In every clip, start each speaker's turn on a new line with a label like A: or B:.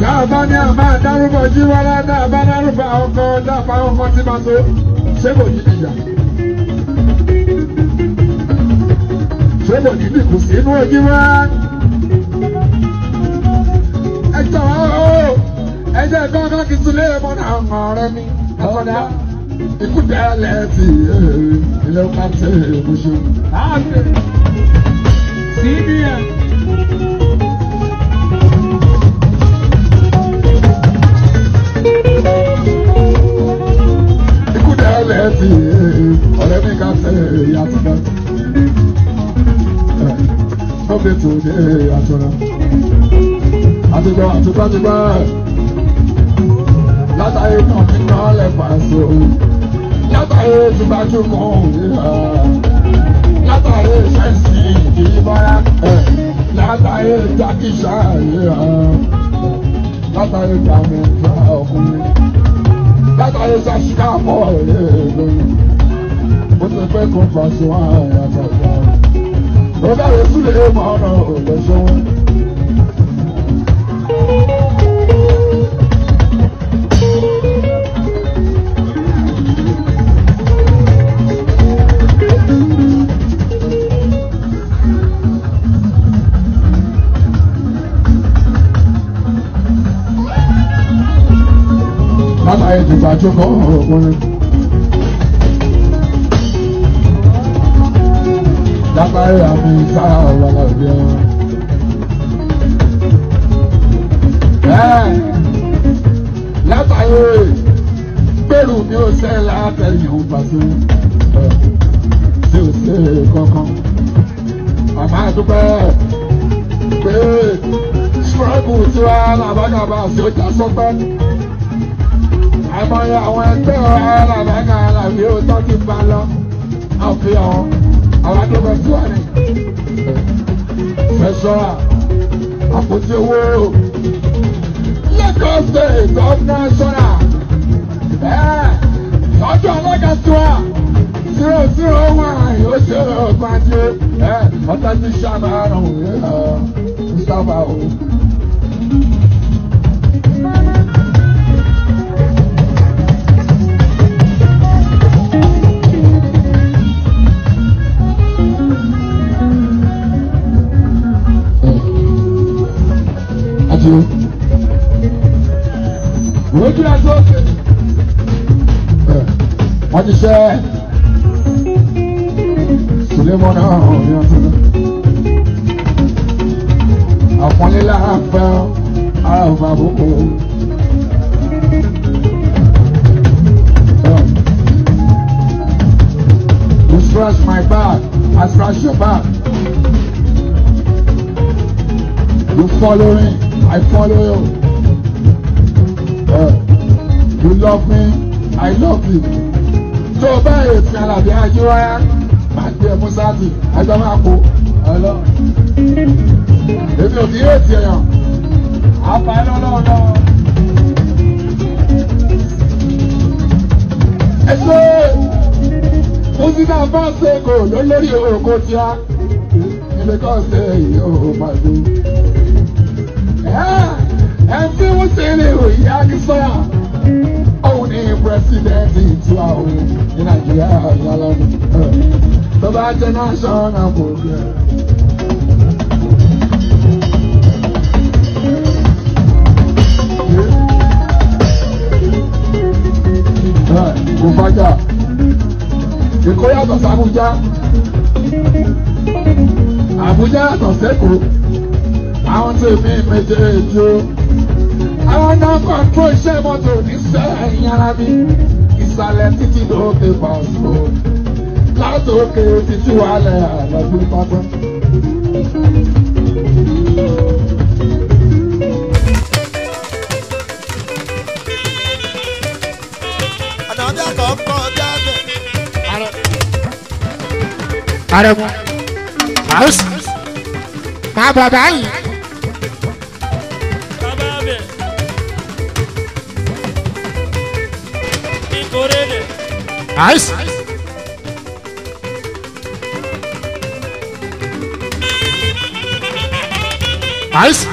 A: Dáàbá ní àmà dárúkọ jíwọ́lá dáàbá dárúkọ àwọn kan dáàbá àwọn kan tí máa tó ṣé kò ní ìyà. Ṣé kò ní dìkù sínú ojú wá? Ẹ jọ̀wọ́ o, ẹ jẹ́ kọ́kọ́ kí Súlé mọ́nà ọ̀rẹ́ mi. Àtọ̀dá ikú tẹ́lẹ̀ tí ilé ọkọ̀ àti ìmúṣe.
B: CBN.
A: Ikú tẹ́lẹ̀ tí ọ̀rẹ́ mi ká tẹ̀ àtúndà. Gómìnà tó dé àtúndà. Àtúgbọ́ àtúgbọ́ àtúgbọ́. Látàrí náà ti ná lẹ́pàá so. Látàrí tí gbajúmọ̀ òyìnbá. Látàrí ṣẹ́ǹsì ìdíbọ́lá. Látàrí jákèjá ìhà. Látàrí jàmẹ̀fà ọkùnrin. Látàrí ṣàṣìkà bọ̀ ẹ̀ẹ́dọ́gbọ̀n. Ó ti pẹ́ kó fàṣọ àyàtọ̀ ìyá. Ó bẹ̀rẹ̀ sílẹ̀ mọ́ ọ̀nà òlọ́ṣọ́ wọn. Látàrí ìdìbò àjọkọ̀ ọkùnrin. Látàrí àmì sáà wàlá òbí ọ̀run. Látàrí gbèrú mi ò sẹ́ látẹ̀yìn òun pàṣẹ tí ò sí kankan. Àmọ́ àdúpẹ́ pé ṣúrọ́gù tí wàá làbágàbà sí ọjà sọ́pẹ́. Àmọ́ àwọn ẹgbẹ́ alábàákà alábí ó tọ́ ti bá lọ. Àfihàn àwọn akẹ́kọ̀ọ́ tí wà ní. Fẹ̀sọ́ra àpótí owó Lagos State Governor Sọ́ra. Tọ́jú alága tiwa 001 yóò ṣe ọgbà tí ọ̀tá ti ṣàmà rùn Mustapha o. Ojú ẹ̀sọ́ òkè. Wọ́n ti ṣe Sulemon náà ní ọdún náà. Àpọ́nlé lára fẹ́ ara ò máa bókó. You scratch my back, I scratch your back. You follow me, I follow you. You love me, I love you. Tó o bá ètò Àlàbí Ajíwáyá, máa gbé ẹmú sáàtì, ẹjọ́ máa kó ọlọ́. Èmi ò kì í ètò èèyàn.
B: Àpá lọ́lọ́lọ́.
A: Ẹ ṣe Mùsùlùmí bá ṣe kò lólórí òkò tíá. Ilé kan ṣe yóò máa dùn. Ẹ tí wọ́n ṣe lè ròyìn Akínsọ́yà. Òun ni pírẹsidẹ́ǹtì ìtura òun ní Nàìjíríà lálọ́nù. Tó bá jẹ́ national program. Kò fàjà. Èkó yàtọ̀ sí Àbújá. Àbújá yàtọ̀ sẹ́kọ̀ọ́. Àwọn tèmi méjèèjì o. Àwọn náà kọ̀ǹtró iṣẹ́ mọ́tò ní sẹ́yìn ara mi. Ìsàlẹ̀ títí lókè pàṣẹ. Látòkè títí wàlẹ̀ àlọ́gbé pápá.
C: Ànàbí àkọ́kọ́ jáde.
D: Arẹ̀mú house máa bàbá yìí.
E: Bàbá bẹ̀. Ìkórè lẹ̀.
D: House. House.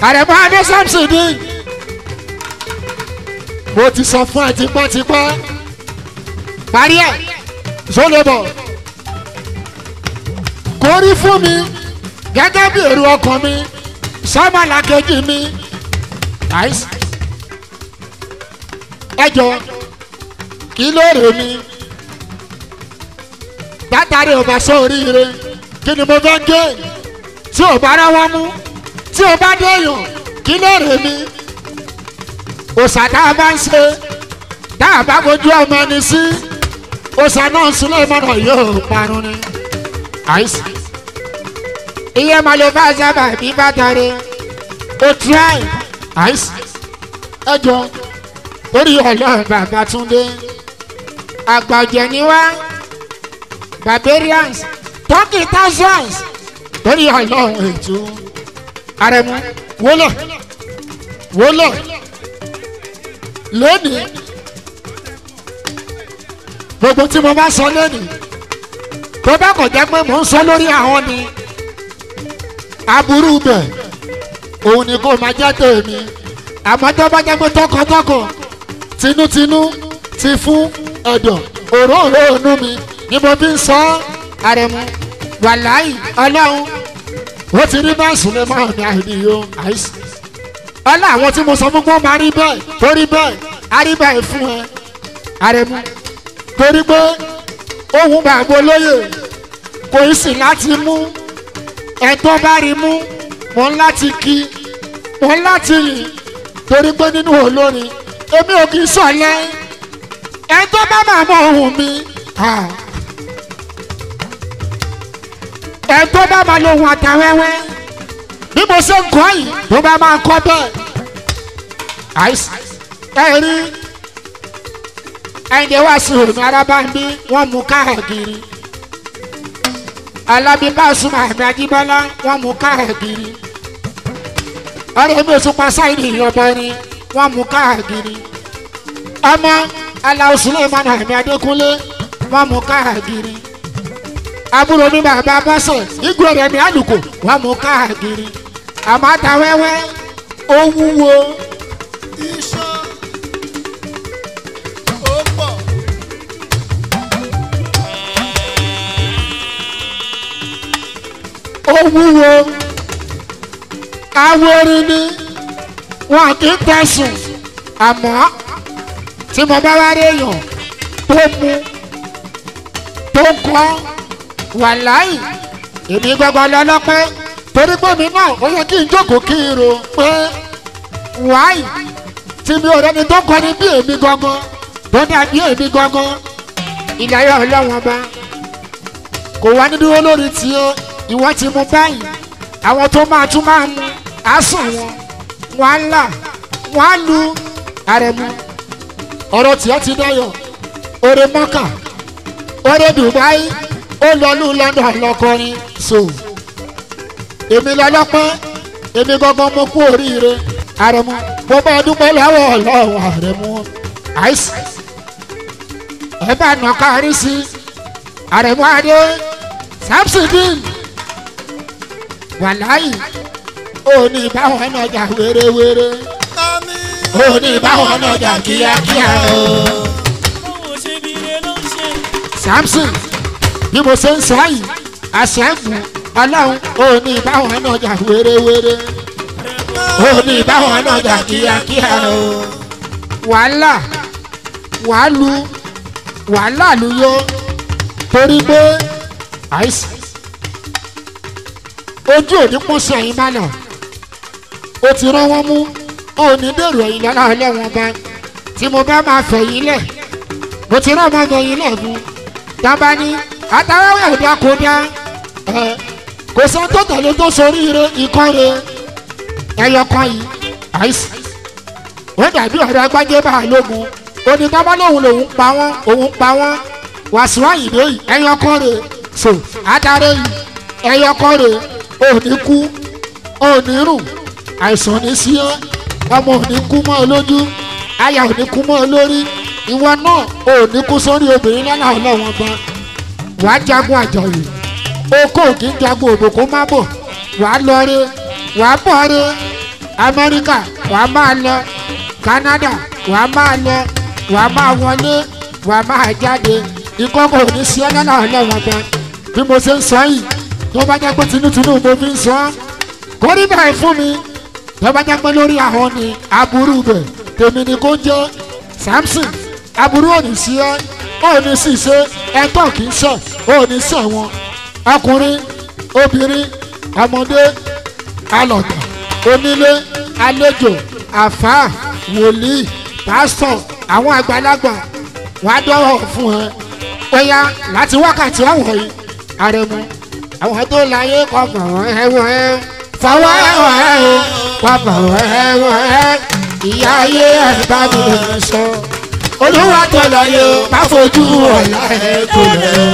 A: Àrẹ̀mú Adé Samson ní. Mo ti sọ fún ẹ tipẹ́tipẹ́. Parí ẹ̀ Sólébọ̀. Kò rí fún mi gẹ́gẹ́ bí èrò ọkàn mi sọ́mọ́lá kejì mi. Ẹ jọ kí ló rè mí? Bátàrí ò bá sóríire kí ni mo fẹ́ gé? Tí ò bá rán wọn mú tí o bá déyàn kí ló rè mí? Òòṣà tá a bá ń ṣe tá a bá fojú ọmọ ẹni sí òòṣà náà sílẹ̀ mọ́nà yóò parun ni. Iye máa lè bá sábà bí bá tọrẹ o try. Ẹ jọ orí Ọlọ́run bàbá Túndé àgbàjẹ ni wá barbarians tọ́kì thousands torí Ọlọ́run ètò. Àrẹ̀mú wólọ̀ wólọ̀ lónìí gbogbo tí mo bá sọ lónìí tó bá kò jẹ́ pé mò ń sọ lórí àwọn ni aburú bẹ̀ òun ni kò máa jẹ́ tèmi àmọ́ tó bá jẹ́ pé tọkàntọkàn tinútinú ti fún ẹ̀dọ̀ òróǹro inú mi ni mo fi ń sọ Àrẹ̀mú wàláì Ọlọ́run ó ti rí bẹ́ẹ̀ sùn lè máa ní àìníyó àìsí. Ọlá àwọn tí mo sọ fún kó máa rí bẹ́ẹ̀ torí bẹ́ẹ̀ á rí bẹ́ẹ̀ fún ẹ Àrẹ̀mú torí pé ohun bàbá olóyè kò í sì láti mú ẹ tó bá rí mú mò ń láti kí mò ń láti yìn torí pé nínú olórin èmi ò kì í sọ̀lẹ́ ẹ tó bá máa mọ ohun mi ẹ tó bá máa lo ohun àtàwẹ́wẹ́ bí mo ṣe ń kọ́ yìí tó bá máa kọ́ bẹ́ẹ̀ ẹ rí ẹ̀ǹdẹ̀ wá sí òmí arábàmbí wọ́n mú káàkiri Alábí Pasuma àmì Ajíbọ́lá wọ́n mú káàkiri ọ̀rẹ́ mi ò tún pa sáìdì ìyọ̀bọ ni wọ́n mú káàkiri ọmọ Aláò Suleiman àmì Adékúnlé wọ́n mú káàkiri àbúrò mi bàbá bọ́sẹ̀ igbó rẹ̀ mi àlùkò wọ́n mú káàkiri àmọ́ ata wẹ́wẹ́ ó wúwo.
C: Iṣan ó pọ̀.
A: Ó wúwo aworin ni wọn kì í tẹ̀sùn àmọ́ tí mo bá wá réèyàn tó mu tó kọ́ wàláì èmi gbọ́gbọ́ lọ́lọ́pẹ́ torí pé mi náà ó yẹ kí n jókòó kí n rò pé wáì tí mi ò rẹni tó kọrin bí èmi gangan tó dàbí èmi gangan ìdáyọ̀ Ọlọ́wọ́n ọba kò wá ní dúró lórí tiẹ̀ ìwọ ti mú báyìí àwọn tó máa tún máa mú á sùn wọn wọn á là wọn á lu Àrẹ̀mú ọ̀rọ̀ tiẹ̀ ti dayọ̀ oore Mọ́kà oore Dubai ó lọ lù London lọkọrin so èmi lọlọ́pẹ́ èmi gangan mo kú oríire Àrẹ̀mú mo bá dúpẹ́ lọ́wọ́ Ọlọ́run Àrẹ̀mú àìsí ẹ bá nà kárí sí Àrẹ̀mú Adé Samson wàláyì òní báwọn nájà wérewére òní báwọn nájà kíákíá o. Samson bí mo ṣe ń sọ yìí àṣẹ́gun Ọlọ́run òní báwọn nájà wérewére òní báwọn nájà kíákíá o. Wàhálà wàhálù wàhálà ló yọ torí pé àìsàn ojú òní pọ́n sí ẹ̀yin mánà ó ti rán wọn mú òní dèrò ẹ̀yìn lọ́la ọlọ́wọ́n bá tí mo bá máa fẹ̀yìn lẹ̀ mo ti rán ọmọ fẹ̀yìn lẹ̀ fún dábàá ní àtàwọn ẹ̀dá kò dá ẹ kò sọ tó tẹ̀lé tó sorí ire ikọ́ re ẹyọkan yìí àìsàn ó dàbí ọ̀rọ̀ agbájé bá a lógun onígbàmọ́ lòun lòun pa wọ́n òun pa wọ́n Wàsíù Àyìndé yìí ẹyọkan re so adarí yìí ẹyọkan re òní kú òní rùn àìsàn ní sí ẹ ọmọ òní kú mọ́ ọ lójú aya òní kú mọ́ ọ lórí ìwọ náà òní kú sórí obìnrin lọ́nà ọlọ́wọ́n gan wàá jagun àjọyè okó kì í jagun òbòkó má bọ̀ wàá lọ re wàá bọ̀ re
D: Amẹ́ríkà wàá máa lọ, Canada wàá máa lọ, wàá máa wọlé, wàá máa jáde. Ìkọ́kọ̀ ò ní sí ọ́ lọ́nà ọlọ́wọ́n bẹ. Bí mo ṣe ń sọ yìí, tó bá jẹ́ pé tinútinú mo fi ń sọ ọ́, kò rí bẹ́ẹ̀ fún mi. Tó bá jẹ́ pé lórí ahọ́n ni aburú bẹ̀, tèmi ni kò jẹ́. Samson, aburú ò ní sí ẹ́, ò ní sì ṣe, ẹ̀tọ́ kì í ṣẹ̀, ò ní ṣẹ̀ wọn. Ọkùnrin, obìnrin, ọmọdé, alọ̀gbà, onílé, àlejò, àfáà, wòlíì, pásítọ̀, àwọn àgbàlagbà wàá dọ́wọ́ fún ẹ. Ó yá láti wákàtí ọ̀wọ̀ yìí, Àrẹ̀mú, àwọn tó láyé kọ́ fọwọ́ ẹ̀wọ̀n ẹ̀ fọwọ́ ẹ̀wọ̀n ẹ̀ o kọ́ fọwọ́ ẹ̀wọ̀n ẹ̀ ìyá ayé ẹ̀ bá mi sọ. Olúwa tó láyé o má fojú ọ̀la ẹ̀ tó lẹ̀ o.